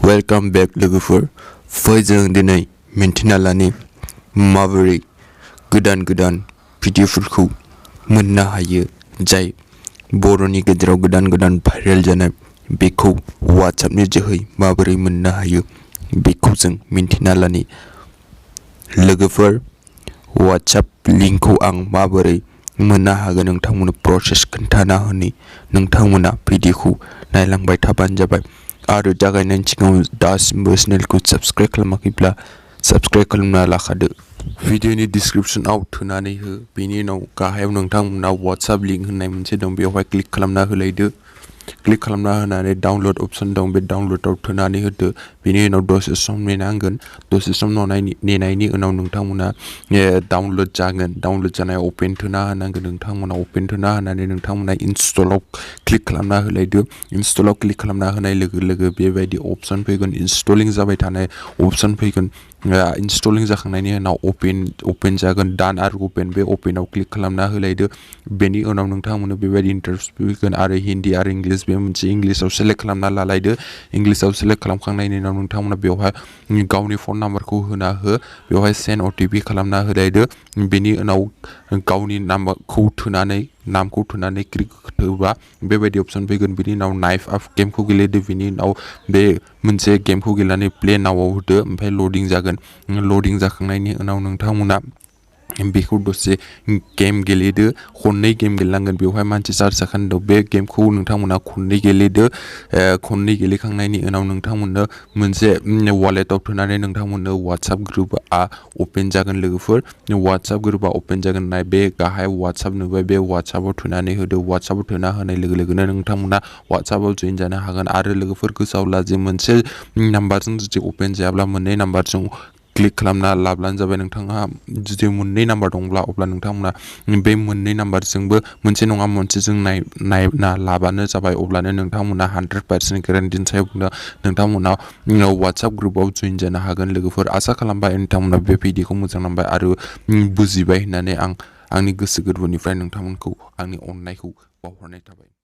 Welcome back लोगोफोर फैजों दिनै मिन्थिना लानि माबोरै गोदान भिडिअफोरखौ मोननो हायो जाय बर'नि गेजेराव गोदान भाइरेल जानाय बेखौ WhatsAppनि जोहै माबोरै मोननो हायो बेखौ जों मिन्थिना लानि लोगोफोर WhatsApp लिंकखौ आं माबोरै मोननो हागोन नोंथांमोननो प्रसेस खोन्थाना होनि नोंथांमोना भिडिअखौ नायलांबाय थाबानो जाबाय आरो जागायनायनि सिगां दासिमबो चेनेलखौ साबस्क्राइब खालामाखैब्ला साबस्क्राइब खालामना लाखादो भिडिअनि डिसक्रिप्शनाव थुनानै हो बेनि उनाव गाहायाव नोंथांमोना WhatsApp लिंक होननाय मोनसे दं बेवहाय क्लिक खालामना होलायदो क्लिक खालामना होनानै डाउनलड अपशन दं बे डाउनलडआव थुनानै होदो बेनि उनाव दसे सम नेनांगोन दसे सम नेनायनि उनाव नोंथांमोना डाउनलड जानाय अपेन थुना होनांगोन नोंथांमोना अपेन थुना होनानै नोंथांमोना इनस्टलाव क्लिक खालामना होलायदो इनस्टलाव क्लिक खालामना होनाय लोगो बेबायदि अपशन फैगोन इनस्टलिं जाबाय थानाय अपशन फैगोन इनस्टलिं जाखांनायनि उनाव अपेन जागोन डान आरो अपेन बे अपेनाव क्लिक खालामना होलायदो बेनि उनाव नोंथांमोना बेबायदि इन्टारफेस फैगोन आरो हिन्दी आरो इंलिश बे मोनसे इंलिशआव सेलेक्ट खालामना लालायदो इंलिशआव सेलेक्ट खालामखांनायनि उनाव नोंथांमोना बेवहाय गावनि फन नाम्बारखौ होना हो बेवहाय सेन्ड OTP खालामना होलायदो बेनि उनाव गावनि नामखौ थुनानै क्लिक होबा बेबायदि अपशन फैगोन बेनि उनाव नाइफ आप गेमखौ गेलेदो बेनि उनाव बे मोनसे गेमखौ गेलेनानै प्ले नावआव होदो ओमफ्राय लडिं जागोन लडिं जाखांनायनि उनाव नोंथांमोना बेखौ दसे गेम गेलेदो खननै गेम गेलेनांगोन बेवहाय मानसि चार्ज जाखानाय बे गेमखौ नोंथांमोना खननै गेलेदो खननै गेलेखांनायनि उनाव नोंथांमोननो मोनसे वालेटआव थुनानै नोंथांमोननो WhatsApp ग्रुपआ अपेन जागोन लोगोफोर WhatsApp ग्रुपआ अपेन जागोन नाय बे गाहाय WhatsApp नुबाय बे WhatsAppआव थुनानै होदो WhatsAppआव थुना होनाय लोगोनो नोंथांमोना WhatsAppआव जइन जानो हागोन आरो लोगोफोर गोसोआव ला जे मोनसे नाम्बारजों जुदि अपेन जायाब्ला मोननै नाम्बारजों क्लिक खालामना लाब्लानो जाबाय नोंथाङा जुदि मोननै नाम्बार दंब्ला अब्ला नोंथांमोना बे मोननै नाम्बारजोंबो मोनसे नङा मोनसेजों नायना लाबानो जाबाय अब्लानो नोंथांमोना 100% गेरेन्टिनि सायाव बुंदों नोंथांमोना WhatsApp ग्रुपआव जइन जानो हागोन लोगोफोर आसा खालामबाय नोंथांमोना बे भिडिअखौ मोजां नांबाय आरो बुजिबाय होननानै आं आंनि गोसो गोरबोनिफ्राय नोंथांमोनखौ आंनि अननायखौ बावहरनाय थाबाय।